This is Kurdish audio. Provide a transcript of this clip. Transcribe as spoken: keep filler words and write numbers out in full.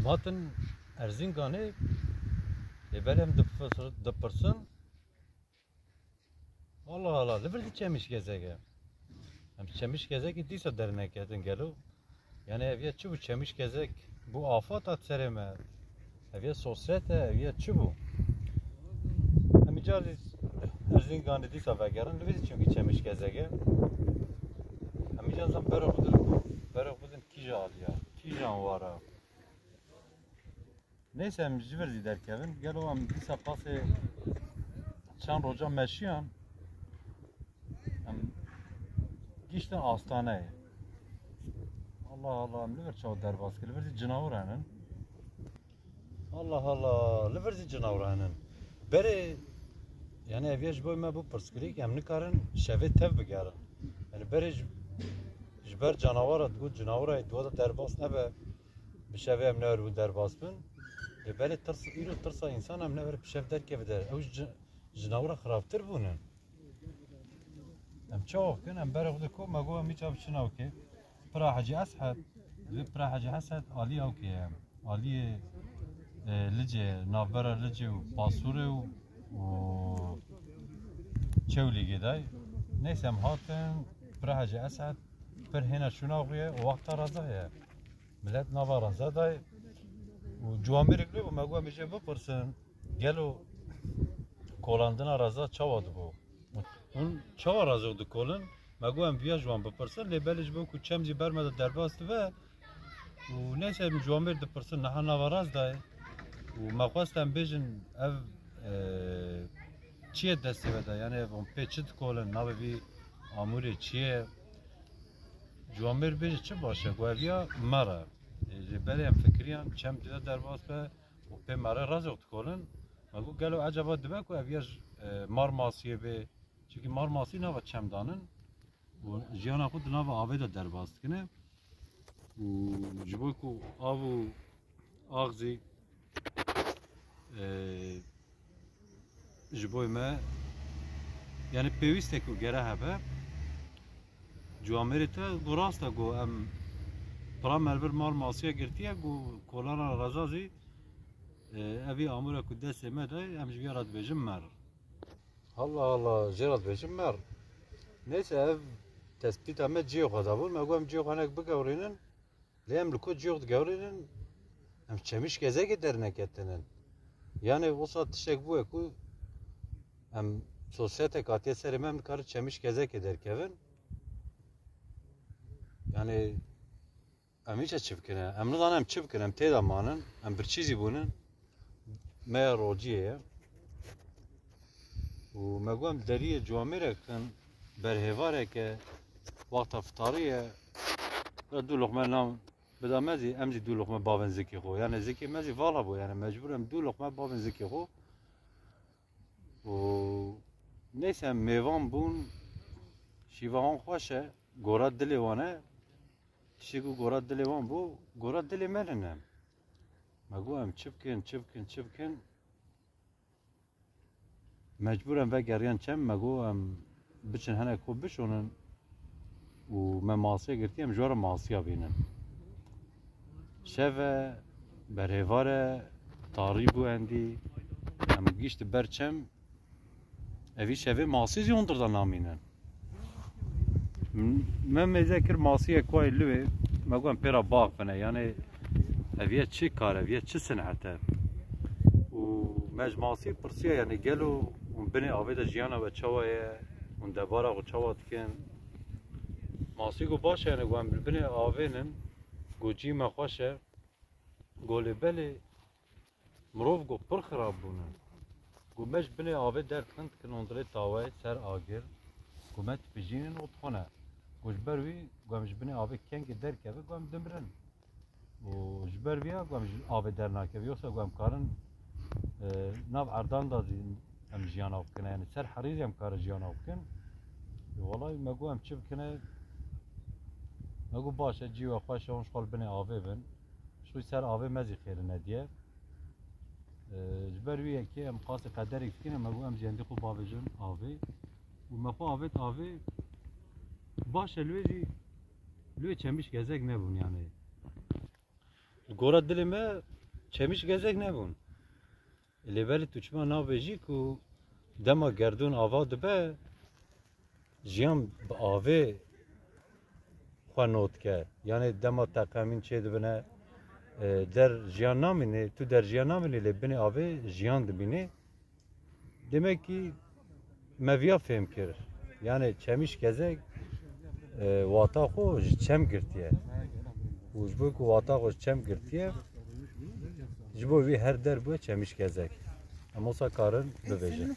Hatin Erzinganê, lê belê em dipir-, dipirsin. Allah Allah, li vir zî Çemişgezek e. Em Çemişgezekî dîsa derneketin gelo. Yani ev ya çi bû Çemişgezek? Bû afat hat serê me. Ev ya sosyete, ev ya çi bû? Em îcar zî Erzinganê dîsa vegerin. Li vir zî çimkî Çemişgezek e. Em îcar zan berok bidin, berok bidin kîja aliya, kîjan wara. Neyse, em ji vir zî derkevin. Gelo em dîsa pasê çend roja meşiyan, em giştin astaneyê. Allah Allah, em li vir çawa derbas kir, li vir zî cinawir henin. Allah Allah, li vir zî cinawir henin. Berê, yani ev ya ji bo me bû pirsgirêk, em nikarin şevê tev bigerin. Yani berê ji, ji ber canawara digot, cinawira di wada derbas nebe. Bi şevê em neweribûn derbas bin. Lê belê tirs, îro tirsa însan em newer bi şev derkeve der. Ew ji, ji navra xirabtir bûnin. Em çawa bikin? Em berê xwe de ko, me got em îca biçin ewkê. Pira Hecî Eshed, divê Pira Hecî Eshed alî ewkê ye. Aliyê, e, Licê, navbera Licê û Pasûrê û, û Çewlîgê day. Neyse em hatin, Pira Hecî Eshed pir hêna şûna xwe ye û wexta reza ye. Milet nava reza dayê û ciwamêrek lê bû, me got em ê jê bipirsin, gelo kolandina reza çawa dibû? Hûn çawa reza dikolin? Me got em viya ji wan bipirsin, lê belê ji bo ku çem zî ber me de derbas dibe û neyse em ciwamêr dipirsin, niha nava rez dayê û me xwest em bêjin ev, e, çi ye destê we de? Yani ev hûn pê çi dikolin? Navê vî amûrê çi ye? Ciwamêr bêje çi baş e, ku ev ya me re. Ê, ji berê em fikiriyan çem dide derbas be û pê me re rezok dikolin. Me got gelo ecaba dibe ku ev ya ji, e, Marmasiyê bê. Çimkî Marmasî nava çem danin û jiyana xwe di nava avê de derbas dikine. Û ji bo ku av û axzî, e, ji bo me, yani pêwîstek û gere hebe. Ciwamêrê te got rast e, got em pira me li vir Marmasiya girtiye, got kolana reza zî, e, evî amûre ku destê me de, em ji vîya re dibêjin mer. Allah Allah, jê re dibêjin mer. Neyse, ev tespîta me cihê xwe de bû. Me got em cihê xwe hinek bigewrînin. Lê em li ku cihê xwe digewrînin, em Çemişgezekê derneketinin. Yani wisa tiştek bûye ku em sosyetek hatiye serê me, em nikarin Çemişgezekê derkevin. Yani em îca çi bikin? Em nizanin em çi bikin, em tê de manin, em birçî zî bûnin. Me ya rociyê ye. Û me got em deriyê ciwamêrek kin, berhêvareke, wexta fitarî ye. Ya du loqme nan bida me zî, em zî du loqme bavên zikê xwe. Yani zikê me zî vala bû, yani mecbûr em du loqme bavên zikê xwe. Û neyse em mêvan bûn, şîva wan xweş e, gora dilê wan e. Tiştê ku gora dilê wan bû, gora dilê me li ne. Me got em çi bikin, çi bikin, çi bikin. Mecbûr em vegeriyan çem, me got em biçin hinek xwe bişonin û me masiya girtî, em ji we re masiya bînin. Şev e, berêvar e, tarî bû endî, em gihîştin ber çem, evî şevê masî zî hundir de namînin. M-, me mêze kir masiyek wayê li wê, me got em pê re biaxivine, yani ev ye çi kar e, ev ye çi sinhet e? Û me ji masî pirsiya, yani gelo hûn binê avê de jiyana we çawa ye, hûn debara xwe çawa dikin? Masî got baş e, yani got em li binê avê nin, got cî me xweş e, got lê belê mirov got pir xirab bûne. Got me ji binê avê derdikin, dikin hundirê taweyê ser agir. Got me dipijînin û dixwine. Got ji ber wî, got em ji binê avê kengê derkeve, got em dimirin. Û ji ber vîya, got em ji avê dernakeve. Yoksa got em karin, e, nav erdan de zî em jiyana xwe bikine. Yani ser herî zî em karin jiyana xwe bikin. Ê, welay me got em çi bikine? Me got baş e, cî we xweş e, hûn ji xwe li binê avê bin. Ji xwe ser avê me zî xêr nediye. Ee, ji ber wî yekê em qasî qederek dikine, me got em jî endî xwe bavêjin avê. Û me xwe avêt avê. Baş e, li wê zî, li wê Çemişgezek nebûn yani. Li gora dilê me Çemîş gezek nebûn. Lê belê tu çima nabêjî ku dema gerdûn ava dibe, jiyan bi avê xwe not dike. Yanê dema teqemîn çêdibine, e, der jiyan namîne, tu der jiyan namîne, lê binê avê jiyan dimîne. Demek ki me viya fêm kir. Yanê çemîş gezek, e, wata xwe ji çem girtiye. Û ji bo ku wata xwe ji çem girtiye, ji bo vî her der bûye çemîş gezek. Em wisa karin bibêjin.